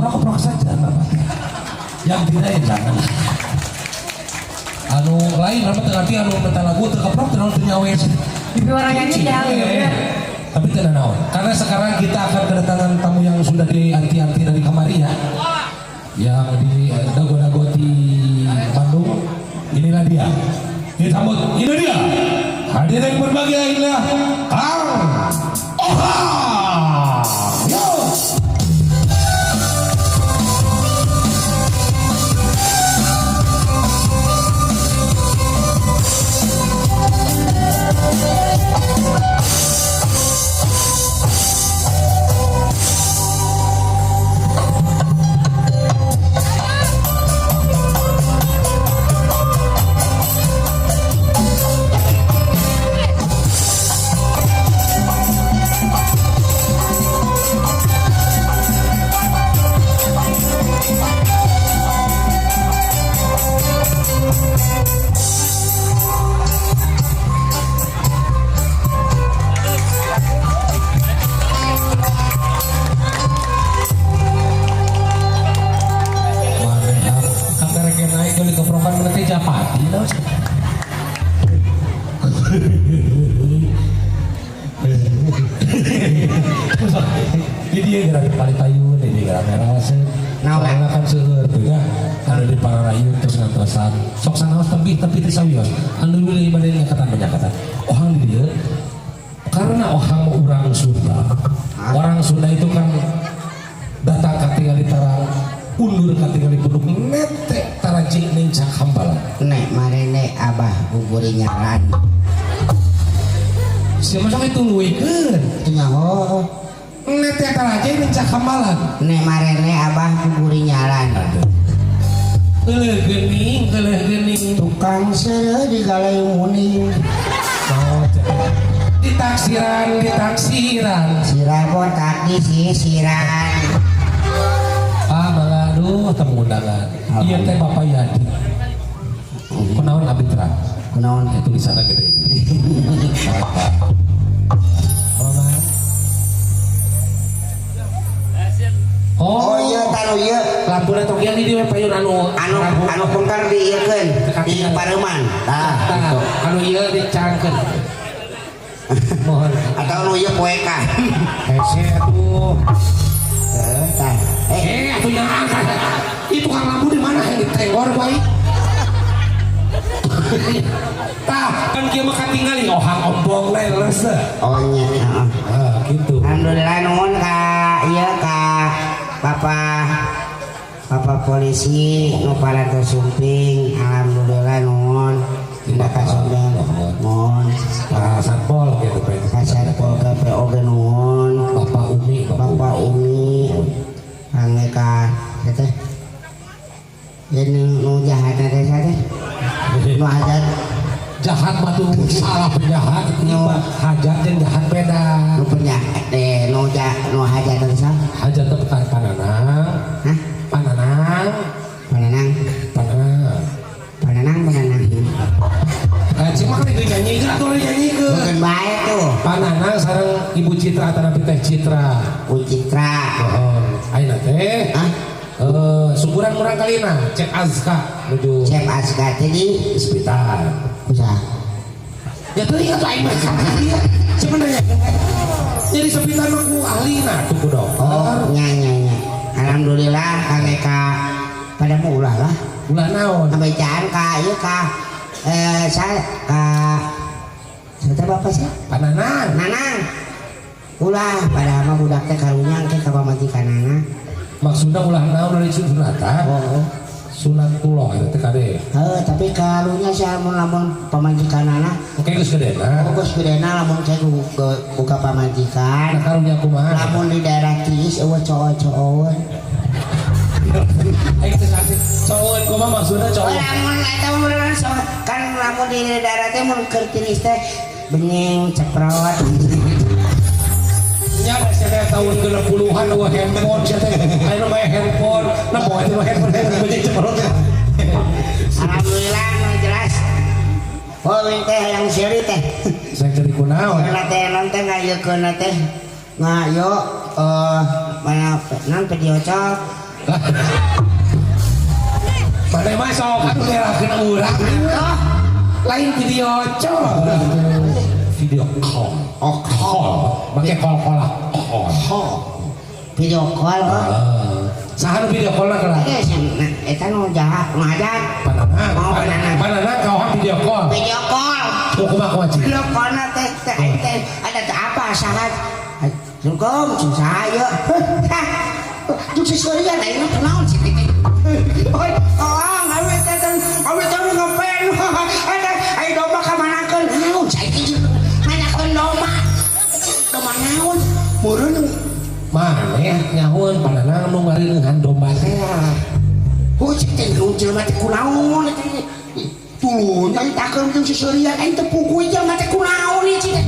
Keprok-keprok saja nggak apa-apa. Yang tidak ya jangan. Anu lain apa teu ngerti anu minta lagu teu keprok teu naon teu nyawes. Di orangnya jauh ya. Tapi tidak naon. Karena sekarang kita akan kedatangan tamu yang sudah dianti-anti dari kemari ya. Yang di dago-dago di Bandung. Inilah dia. Disambut. Ini dia. Hadirin yang berbahagia, inilah Kang Ohang. Yo. Maneh kang rek naik deui keprokan mana teh japati naon. Jadi dia gerak di paling payun, dia gerak merah soalnya kan seueur teh nya anu di pararayun terus ngantosan. Sok sanaos tebih tapi teu sawios. Anu dulu bade nyakatan menyakatan. Ohang di dieu karena ohang mau urang Sunda. Orang Sunda itu kan datang katingali tarang undur katingali punduk nete taraji nincak hambalan. Nek marene abah guguri nyalan. Siapa sok itu leuwihkeun. Nyaho. Nete taraji nincak hambalan. Nek marene abah guguri nyalan. Keuleuh geuning, keuleuh geuning. Tukang seureuh digalai muning. Oh, ditaksiran, ditaksiran. Sirah botak disisiran. Ah, mangga aduh temu undangan. Ieu teh Bapak Yadi. Kunaon abdi terang? Kunaon? Ya, tulisannya gede. Bapak. Mama. Oh, Oh, iya taruh iya. Lampuna tokian di dieu payun anu Anu anu pengkar diieukeun di pareuman. Tah, Tah, gitu. anu ieu dicangkeun. Mohon. Atau nu ieu poekan. Hese atuh. Heeh, tah. Eh, Eh, atuh yang angkat. Itu tukang lampu di mana yang ditenggor bae? Tah, kan kieu mah katingali ohang ombong leres teh. Oh nya, heeh. Ah, gitu. Alhamdulillah nuhun ka ieu ka Bapak Bapak polisi nu parantos sumping. Alhamdulillah nuhun. Tindak kasumping. Nuhun. Pak Satpol gitu Pak. Ka Satpol PP oge nuhun. Bapak Umi, Bapak Umi. Angge ka teh. Ini nu jahat teh teh. Nu hajat Jahat mah tuh salah penjahat itu mah hajat jeung jahat beda. Nu penjahat eh nu jahat nu hajat teh saha? Hajat teh bukan pananang. Hah? Pananang, Pananang. Pananang. Pananang pananang. Eh, cuma kan itu nyanyi atuh nyanyi ke. Bukan bae tuh. Pananang sareng Ibu Citra atanapi Teh Citra. Bu Citra. Mohon. Ayeuna teh. Hah? Syukuran murang kalina Cek Azka nuju Cek Azka teh di sepitar. Usaha. Ya teu ingat aing mah dia. Sebenarnya jadi sepitar mah ku ahlina tuh ku dokter. Oh, nya nya nya. Alhamdulillah kang ka pada mau ulah lah. Ulah naon? Ngabacaan ka ieu ka saya ka saya bapak sih? Pananang. Nanang. Ulah pada mah budak teh karunya engke ka pamajikanana. Maksudna ulah naon dari sunatan? Oh. Sunatullah itu teh kade. Heuh, tapi karunya sia lamun lamun pamajikanana Oke geus gedena. Oh, geus gedena lamun saya buka pamajikan. Nah karunya kumaha? Lamun di daerah Tiis eueuh cowok-cowokeun. Aing teh sakit. Cowok kumaha maksudna cowok? Lamun eta mah kan lamun di daerah teh mun keur tiris teh bening ceprot. Nya da sia teh tahun 60-an eueuh handphone sia teh. Ayeuna mah handphone. Nah poe teh handphone bening ceprot. Alhamdulillah nu jelas. Oh, ini teh yang seri teh. Saya ceri kunaon? Karena teh non teh ngayekeun teh ngayo mana non video call Mana mah sok atuh ngerakeun urang. Lain video call. Video call. Oh, call. Make call-call lah. Call. Call. Video call. Saha nu video call lah? Eta nu jahat, nu hajat. Pananang. Oh, pananang. Pananang ka orang video call. Video call. Oh, kumaha kumaha cing? Video call na teh teh teh ada teh apa saha? Assalamualaikum, cing saha ieu? Hah. Jeung siseureun aing mah kunaon cing teh. Oi, oh, awe teh teh awe teh ngapain? Ada ai domba ka manakeun? Naon cai teh manakeun domba. Domba naon? Meureun maneh nyahueun pananang nu ngareuneuhan domba teh. Oh, cik teh nu jelema teh kunaon teh. Tuluy nyaritakeun jeung siseureun aing teh puguh jelema teh kunaon ieu cik teh.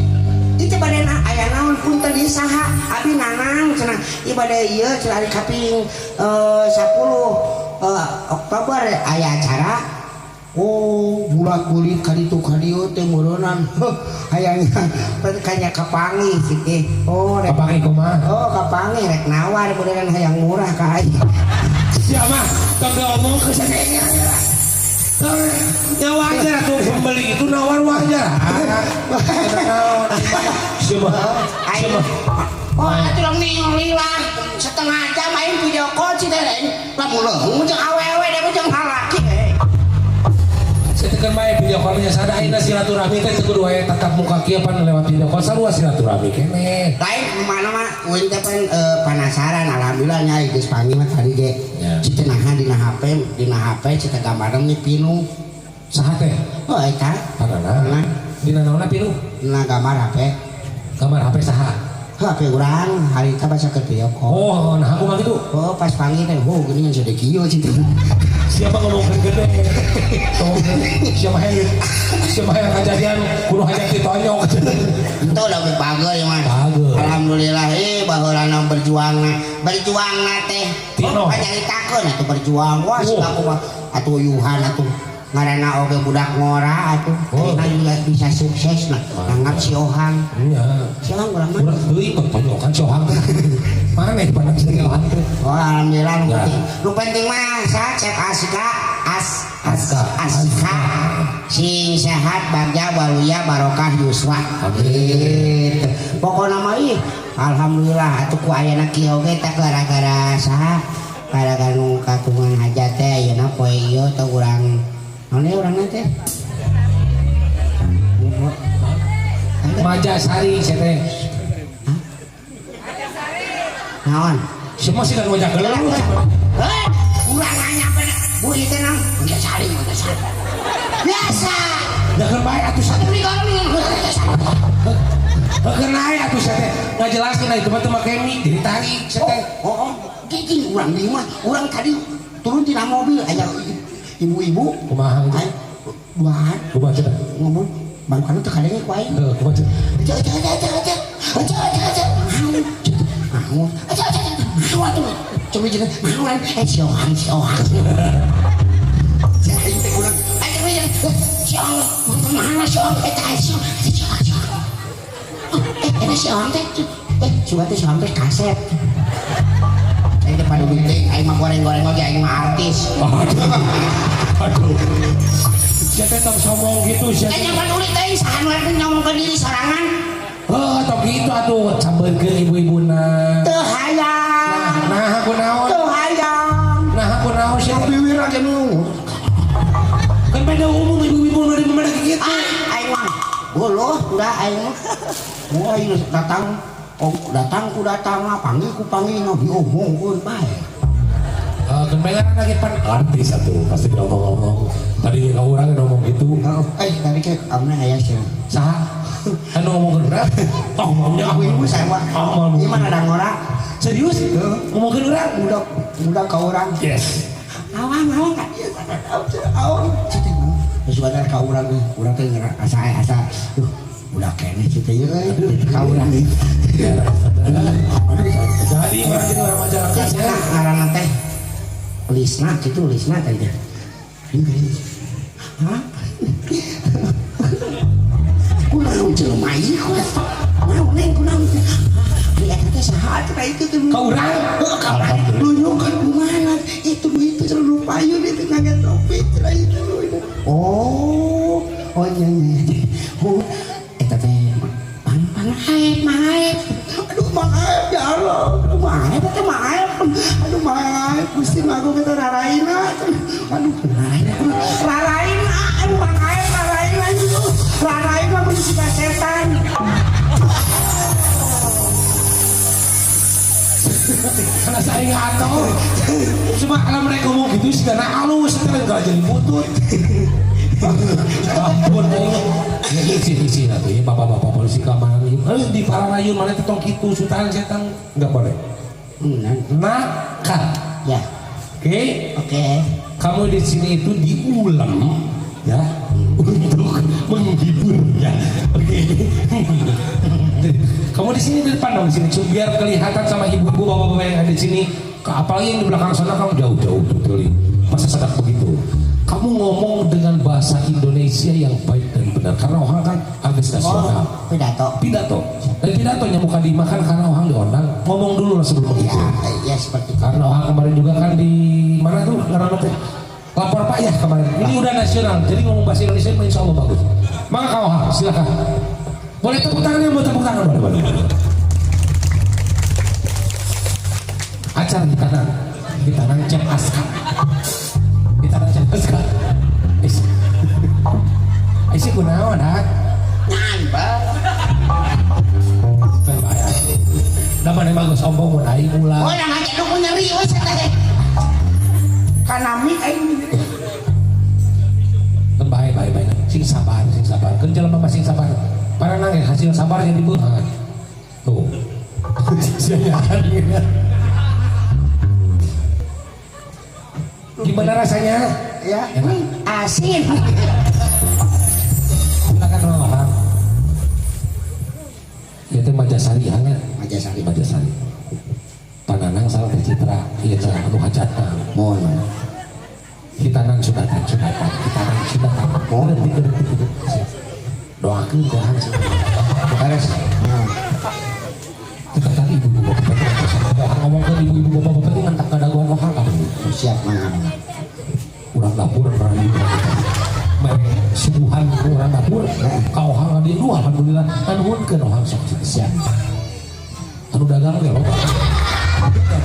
Ieu teh bade aya naon punten ieu saha? Abi Nanang cenah. Ieu bade ieu cenah hari kaping 10 Oktober aya acara. Oh, bulat bulit ka ditu ka dieu teh meureunan. Hayang kanya kapanggih cik teh. Oh, rek kapanggih kumaha? Oh, kapanggih rek nawar meureunnan hayang murah ka aing. Sia mah tong diomong ke sadaya. Ya wajar tuh pembeli itu nawar wajar. Sia mah. Oh, atuh lamun lila setengah jam aing video call cik teh aing. Lamun leuheung jeung awewe da jeung lalaki. Tekan bae video call-nya sada ayeuna silaturahmi teh teu kudu aya tatap muka kieu pan lewat video call sarua silaturahmi keneh. Lain mana mah uing teh pan penasaran alhamdulillah nya geus panggih mah tadi ge. Cik teh naha dina HP, dina HP cik teh gambarna ni pinuh. Saha teh? Oh eta. Panana. Dina naonna pinuh? Dina gambar HP. Gambar HP saha? HP urang harita baca ke video call. Oh, nah aku mah gitu. Oh, pas panggih teh, oh geuningan sade kieu cik teh. Siapa ngomongkeun gede? Siapa yang siapa yang kejadian kudu hajat ditonyok. Itu udah bagus ya mas. Alhamdulillah baheulana berjuang berjuang teh. Oh, nyaritakeun atuh berjuang. Wah, si aku mah atuh yuhan atuh ngaranna oge budak ngora atuh. Ayeuna juga bisa sukses lah. Nanggap si Ohang. Iya. Si Ohang urang mah. Urang deui tonyokan si Ohang. Mana pandang si Ohang teh. Oh, alhamdulillah nu penting. Nu penting mah sa cek Aska as Aska sing sehat bagja waluya barokah yuswa. Amin. Pokona mah ih alhamdulillah atuh ku ayana kieu oge teh gara-gara saha? Gara-gara nu kagungan hajat teh ayeuna poe ieu teh urang naon ieu urangna teh? Majasari sia teh. Hah? Naon? Semua sih kan wajah geuleuh. Heh, urang nanya bener. Bu ieu teh naon? Majasari, Majasari. Biasa. Dakeun bae atuh sia. Heukeun nae atuh sia teh. Ngajelaskeun da itu mah teu make mic jadi tarik sia teh. Oh, oh. Gigi urang di mah, urang tadi turun tina mobil aya ibu-ibu kumaha duaan kumaha cenah ngomong baru teu kadenge ku aing. Heuh, kumaha cenah? Aja aja aja aja aja aja aja aja. Naon? Aja aja aja. Naon atuh? Coba jeung naon? Si Ohang, si Ohang. Jadi teh urang aja aja. Si Ohang, mana si Ohang? Eta si Ohang, si Ohang. Eta si Ohang teh. Sugan teh si Ohang teh kaset. Aing teh pada duit aing mah goreng-goreng oge aing mah artis. Aduh. Sia teh tong sombong gitu sia. Aing mah duit aing saha nu rek nyomongkeun diri sorangan. Heuh, tong kitu atuh sambeurkeun ibu-ibuna. Teu hayang. Nah, aku naon? Teu hayang. Nah, aku naon sia? Biwir aja nu. Kan beda umum ibu-ibu nu di mana kitu. Ah, aing mah boloh udah aing mah. Wah, aing datang. Oh, datang ku datang lah, panggil ku panggil diomongkeun bae. Kepengen lagi pan artis atuh pasti ngomong-ngomong. Tadi ka urang ngomong gitu. Tadi ke amna aya sia. Saha? Anu ngomongkeun urang? Oh, ngomongnya ibu-ibu saya mah. Ieu mah ada ngora. Serius? Ngomongkeun urang? Budak ka urang. Yes. Awang awang ka dieu. Awang. Terus badar ka urang, urang teh asa asa. Duh, budak keneh kitu ieu euy ka urang. Jadi orang masyarakat ngaranna teh Lisna kitu Lisna teh teh. Hah? Kunaon jelema ieu kunaon neng kunaon. Ari eta teh saha atuh ka itu teh? Ka urang? Heuh, ka urang. Nunjukkeun kumaha? Aku kita raraina. Aduh, raraina. Raraina, aduh Mang Aep raraina itu. Raraina mun siga setan. Karena saya nggak tahu. Cuma kalau mereka ngomong gitu sih karena halus, kan nggak jadi butut. Ampun, ya isi atuh ya bapak-bapak polisi keamanan ieu. Di Pararayun mana teh tong kitu sultan setan nggak boleh. Nakal. Ya. Oke. Oke. Kamu di sini itu diulang ya untuk menghibur ya. Oke. Kamu di sini di depan dong di sini biar kelihatan sama ibu-ibu bapak-bapak yang ada di sini. Apalagi yang di belakang sana kamu jauh-jauh tuh masa sedap begitu. Kamu ngomong dengan bahasa Indonesia yang baik dan benar karena orang kan artis nasional. Oh, pidato. Pidato. Dan pidatonya bukan dimakan karena orang diundang. Ngomong dulu lah sebelum begitu. Ya, ya seperti itu. Karena orang kemarin juga kan di mana tuh karena teh lapor Pak ya kemarin. Ini udah nasional. Jadi ngomong bahasa Indonesia insya Allah bagus. Maka kau silakan. Boleh tepuk tangannya, mau tepuk tangan boleh. Boleh. Acara di tanah Cep Aska. Di tanah Cep Aska. Isi kunaon ha? Nambah. Da mana bagus sombong mun aing ulah. Oh, nah aja nu nyeri we sia teh. Kanami aing. Baik baik baik. Sing sabar, sing sabar. Keun jelema mah sing sabar. Para nangis hasil sabar yang dibeunghar. Tuh. Gimana rasanya? Ya, asin. Silakan orang. Ya itu Majasari hangat. Majasari. Majasari. Pananang salah teh Citra, ieu teh anu hajatna. Mohon. Hitanan sunatan sunatan, hitanan sunatan. Mohon. Doakeun ku hang sih. Beres. Kita tadi ibu-ibu bapak-bapak ngomongkeun ibu-ibu bapak-bapak itu ngan tak kadaguan ohang kabeh. Siap mangga. Urang dapur urang mere suguhan urang dapur ka ohang di dua alhamdulillah nuhunkeun ohang sok siap. Anu dagang ge loba.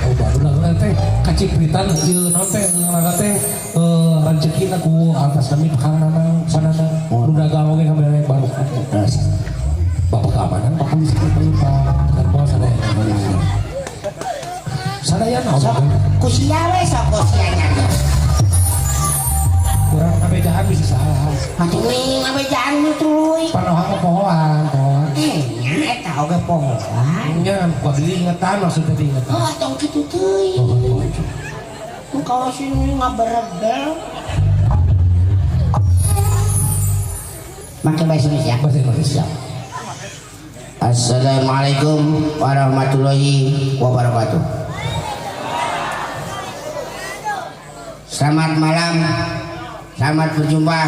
Loba anu dagang teh kacipritan ieu naon teh ngaranna teh rejekina ku atas kami Kang Nanang sanana anu dagang oge kamari barokah. Bapak keamanan, Pak polisi, Pak Pak sadaya. Sadaya naon? Ku sia we sok ku sia nya. Kurang ngabejaan bisa salah. Atuh ngabejaan nu tuluy. Panohang mah pohoan, pohoan. Nya eta oge pohoan. Nya ku abdi ingetan maksudnya diingetan. Oh, tong kitu teuing. Ku kawasin ngaberebel. Make bahasa Indonesia. Bahasa Indonesia. Assalamualaikum warahmatullahi wabarakatuh. Selamat malam, selamat berjumpa.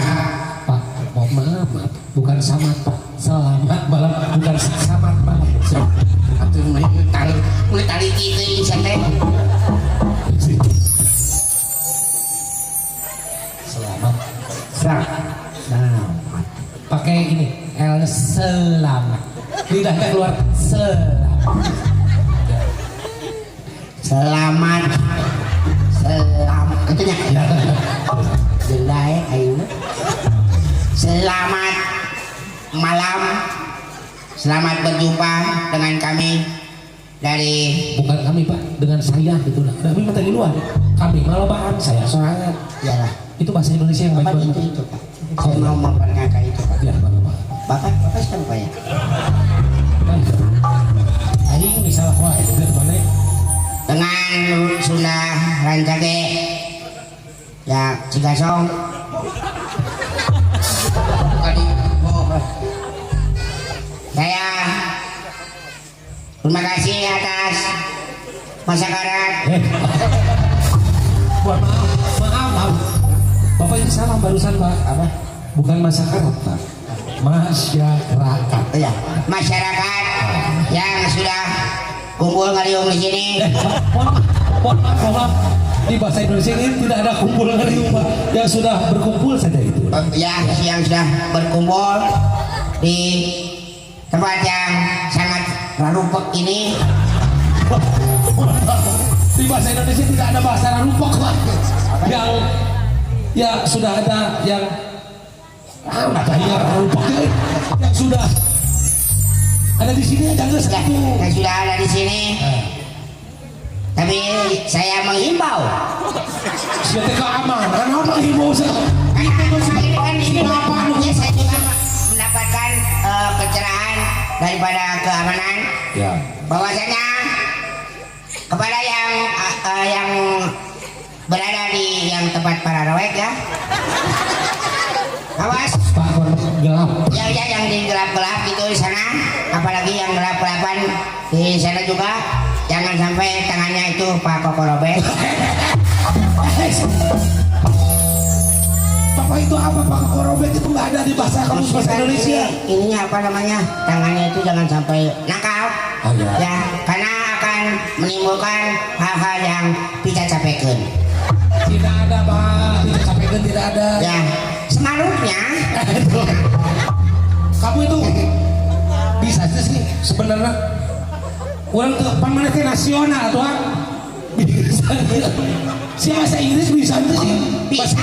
Pak, mohon maaf, maaf, bukan selamat Pak, selamat malam, bukan selamat malam. Atuh mulai tali kitu santai. Selamat. Selamat. Pakai ini, L selamat. Lidahnya keluar selamat. Selamat. Selamat. Itunya. Jelai ayo. Selamat malam. Selamat berjumpa dengan kami dari bukan kami Pak, dengan saya gitu lah. Kami minta di luar. Kami malobaan, saya sorangan. Iyalah. Itu bahasa Indonesia yang baik banget. Itu Pak. Saya mau memperkenalkan itu Pak. Ya, Bapak. Bapak, Bapak siapa Pak ya? Aing misalnya wah itu mana? Dengan Sunda Rancage ya Cigasong. Saya terima kasih atas masyarakat. Maaf, maaf, maaf. Bapak ini salah barusan Pak. Apa? Bukan masyarakat Pak. Masyarakat. Iya, masyarakat yang sudah kumpul ngariung di sini. Mohon maaf, di bahasa Indonesia ini tidak ada kumpul ngariung Pak. Yang sudah berkumpul saja itu. Ya, yang sudah berkumpul di tempat yang sangat rarupek ini. Di bahasa Indonesia tidak ada bahasa rarupok, Pak. Yang ya sudah ada yang nggak tahu ya rarupok yang sudah ada di sini aja nggak satu. Yang sudah ada di sini. Tapi saya menghimbau. Siapa keamanan? Apa menghimbau saya? Ini kan ini ya, saya juga mendapatkan kecerahan daripada keamanan. Ya. Bahwasanya kepada yang berada di yang tempat para rawek ya. Awas. Pak, gelap. Ya, ya, yang di gelap-gelap gitu di sana, apalagi yang gelap-gelapan di sana juga, jangan sampai tangannya itu Pak Koko robek. Bapak itu apa Pak Koko robek itu nggak ada di bahasa kamus bahasa Indonesia. Ini apa namanya? Tangannya itu jangan sampai nakal. Oh, ya. Ya, karena akan menimbulkan hal-hal yang bisa capekeun. Tidak ada, Pak. Bisa capekeun tidak ada. Ya, semaluknya. Kamu itu bisa aja sih sebenarnya. Orang tuh pan mana teh nasional tuh bisa. Si bahasa Inggris bisa tuh sih. Bisa.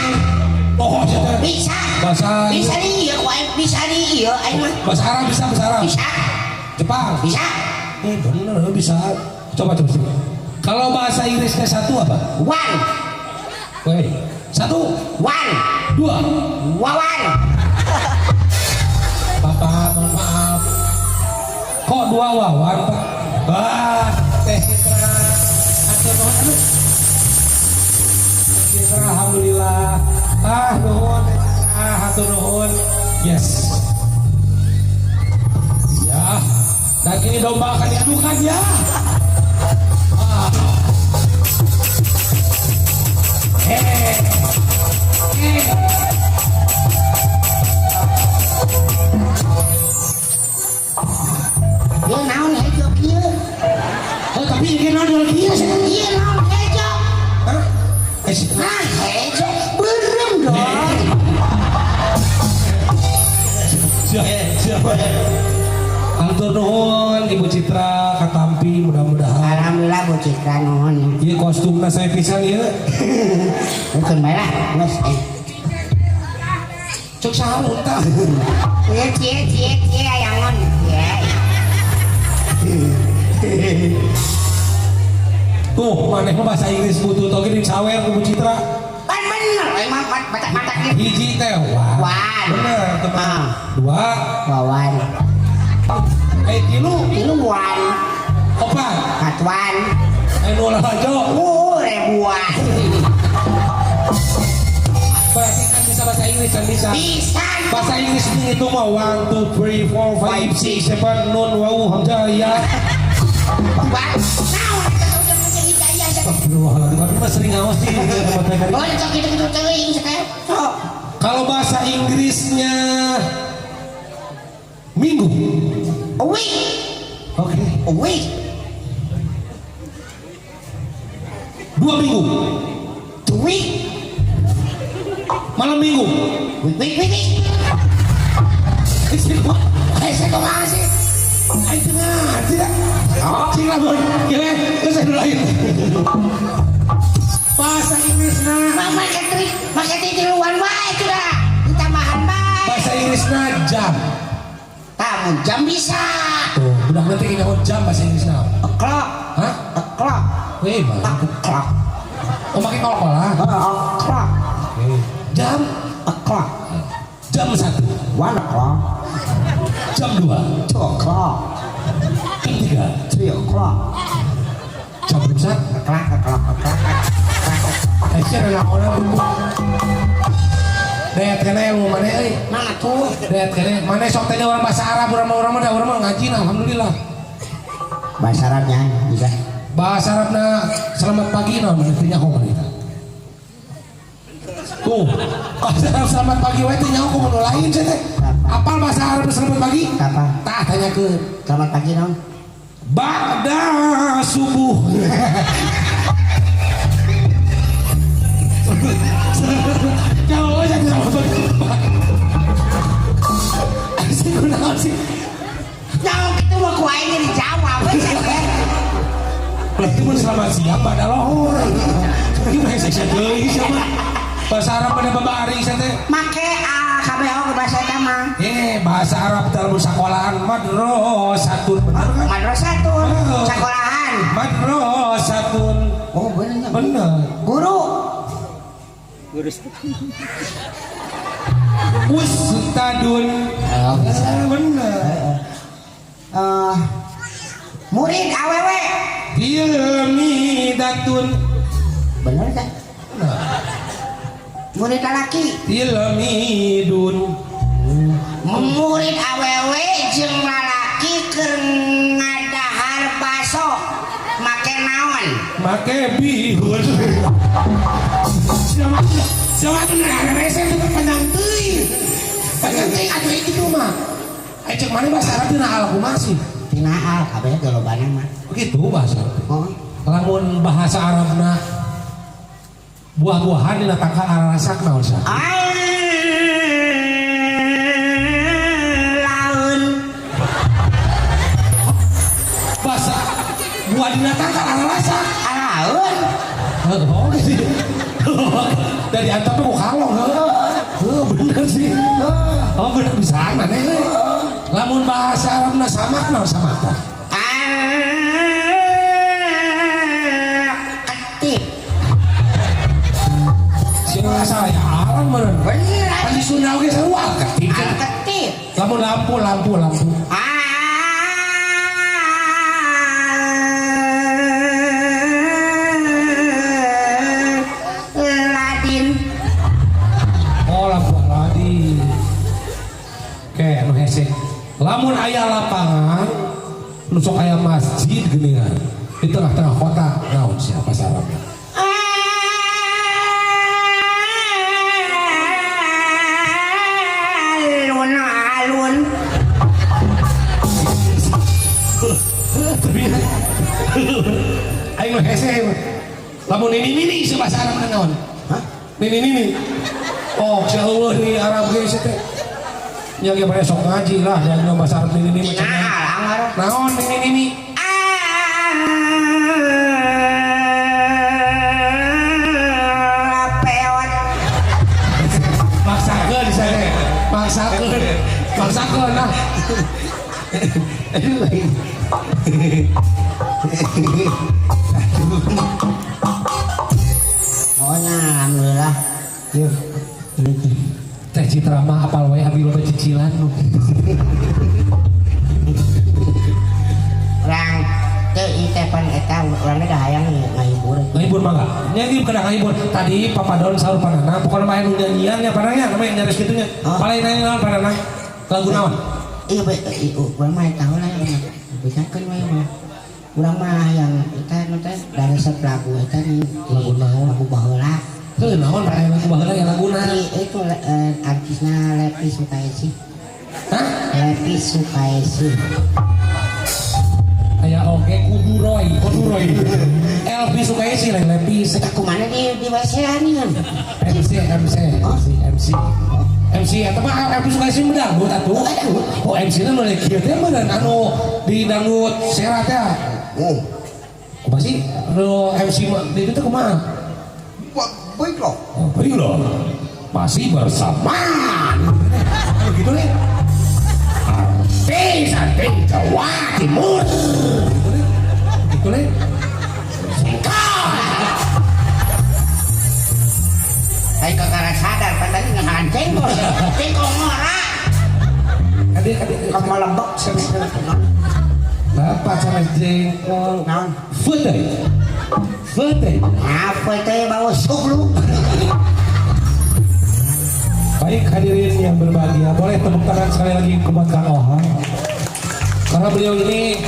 Oh, bisa. Bahasa bisa di ieu, bisa di ieu aing mah. Bahasa Arab bisa, bahasa Arab. Bisa. Jepang. Bisa. Bener bisa. Coba coba coba. Kalau bahasa Inggrisnya satu apa? One. Woi, satu. One. Dua. Wawan. Bapak, mohon maaf. Kok dua wawan, Pak? Bah, Teh Citra. Atur nuhun, aduh. Teh Citra, alhamdulillah. Ah, nuhun, Teh Citra, hatur nuhun. Yes. Ya. Dan ini domba akan diadukan ya. Ah. Hey. Hey. Yo naon hejo kieu? Oh, tapi ini naon kieu? Ieu naon hejo? Hah? Nah, hejo beureum dong. Siap, siap. Hatur nuhun Ibu Citra katampi mudah-mudahan. Alhamdulillah Bu Citra nuhun. Ieu kostumna saya pisan ieu. Bukan bae lah, geus. Cek saha tah. Ieu cie cie cie ayangon. Cie. Tuh, maneh mah bahasa Inggris butuh toge dicawer ku Bu Citra. Pan bener, emang mata-mata gitu. Hiji teh wan. Wan. Bener, teman. Dua. Wawan. Tilu. Tilu wan. Opat. Katuan. Nu lalajo. Ribuan. Berarti kan bisa bahasa Inggris kan bisa. Bisa. Bahasa Inggris itu mah 1 2 3 4 5 6 7 nun wawu hamzah ya. Wah, naon eta ujung-ujung hidayah. Astagfirullahaladzim, tapi mah sering ngawas sih. Oh, sok gitu-gitu teuing sakaya. Sok. Kalau bahasa Inggrisnya minggu. A week. Oke. A week. 2 minggu. 2 week. Malam minggu. Week week week. Saya kok sih. Ayo tengah, tidak. Cing lah boy. Gile, terus saya lain. Bahasa Inggris na. Mama ketri, maka tiluan wae sudah. Ditambahan bae. Bahasa Inggris na jam. Tamu jam bisa. Tuh, udah nanti ini jam bahasa Inggris na. O'clock. Hah? O'clock. Wih, mah. O'clock. Oh, pakai kol-kolan. O'clock. Jam o'clock. Jam 1. 1 o'clock. Jam 2. 2 o'clock. Jam 3. 3 o'clock. Jam berapa? O'clock, o'clock, o'clock. Aisyah ada orang. Dayat kena ilmu mana euy? Mana tuh? Dayat kena mana sok tanya orang bahasa Arab, orang mah orang mah ngaji alhamdulillah. Bahasa Arabnya bisa. Bahasa Arabna selamat pagi naon mana teh nyaho mana kita. Tuh, bahasa Arab selamat pagi wae teh nyaho kumaha lain sia teh. Apal bahasa Arab selamat pagi? Apa? Tah tanyakeun. Selamat pagi naon? Ba'da subuh. Jauh aja selamat pagi. Asik kunaon sih? Jauh itu mah ku aing dijawab we. Berarti mun selamat Selamat siang pada lohor. Gimana hese deui sia mah. Bahasa Arab pada babari sia teh. Make a kabeh oge bahasa eta mah. Bahasa Arab dalam sekolahan madrasatun, bener kan? Madrasatun, sekolahan. Madrasatun. Oh, bener. Bener. Guru. Ustadun. Oh, bisa. Bener. Murid awewe. Tilmidatun. Bener kan? Bener. Murid lalaki. Tilmidun. Murid awewe jeung lalaki keur ngadahar baso make naon? Make bihun. Siapa siapa bener rese itu panjang teuing. Panjang teuing atuh kitu mah. Ai cek mana bahasa Arab dina al kumaha sih? Tina al kabeh ge lobana mah. Begitu bahasa Arab. Oh. Lamun bahasa Arabna buah-buahan dina tangkal ararasak naon sia? Laun. Bahasa buah dina tangkal ararasak. Alaun. Oh, gitu. Dari antapnya ku kalong, heuh. Bener sih. Oh, bener bisa maneh. Lamun bahasa Arabna samak naon samak tah? Ketip. Sieun asa ya alam meureun. Bener. Pan di Sunda oge sarua ketip. Ketip. Lamun lampu lampu lampu. Ladin. Oh, lampu Aladin. Oke, anu hese. Lamun aya lapangan, nu sok aya masjid geuningan di tengah-tengah kota, naon sia bahasa Arabna? Alun-alun. Aing nu hese. Lamun nini nini sia bahasa Arabna naon? Hah? Nini nini. Oh, sia eueuh di Arab ge sia teh. Nya ge pada sok ngaji lah, yang bahasa Arab nini nini macam Nah, naon nini nini. Peot. Maksakeun sia teh. Maksakeun. Maksakeun nah. Oh, nah, alhamdulillah. Yuk. Teh Citra mah apal wae abi loba cicilan nu. Urang teu ieu teh pan eta urang da hayang ngahibur. Ngahibur mangga. Nya ieu kada ngahibur. Tadi Papadon saur panana pokona mah anu nyanyian nya panana namanya nyaris kitu nya. Palai nanya naon panana? Lagu naon? Iya bae urang mah tahu lah bicarakeun we mah. Urang mah hayang eta nu teh da resep lagu eta nih. Lagu naon? Lagu baheula. Heuh naon aya lagu baheula ya laguna. Itu artisna Lepi Sukaesi. Hah? Lepi Sukaesi. Aya oge Kuduroy, Kuduroy. Elvi Sukaesi lain Lepi. Eta kumana di WC-an kan? MC MC MC MC eta mah Elvi Sukaesi mah dangdut atuh. Oh MC na nu kieu teh meureun anu di dangdut sera teh. Oh. Kumaha sih? Nu MC mah di ditu kumaha? Baik loh. Oh, baik loh. Masih bersama. Gitu nih. Artis, artis Jawa Timur. Gitu nih. Gitu nih. Singkat. Saya kakara sadar, pan tadi ngahan cengkol. Cengkol ngora. Adik, adik. Kemelebek. Bapak sama jengkol. Naon? Fete. Fete. Apa teh bau sublu? Baik hadirin yang berbahagia, boleh tepuk tangan sekali lagi buat Kang Ohang. Karena beliau ini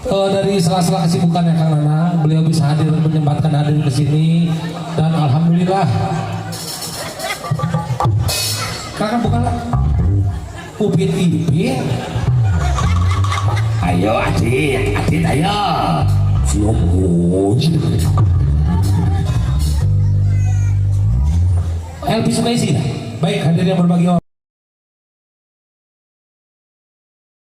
dari sela-sela kesibukannya Kang Nanang, beliau bisa hadir menyempatkan hadir ke sini dan alhamdulillah. Kakak bukanlah Upin Ipin. Ayo Adit, Adit ayo. Siap. Elvi Sukaisi. Baik hadirin yang berbahagia.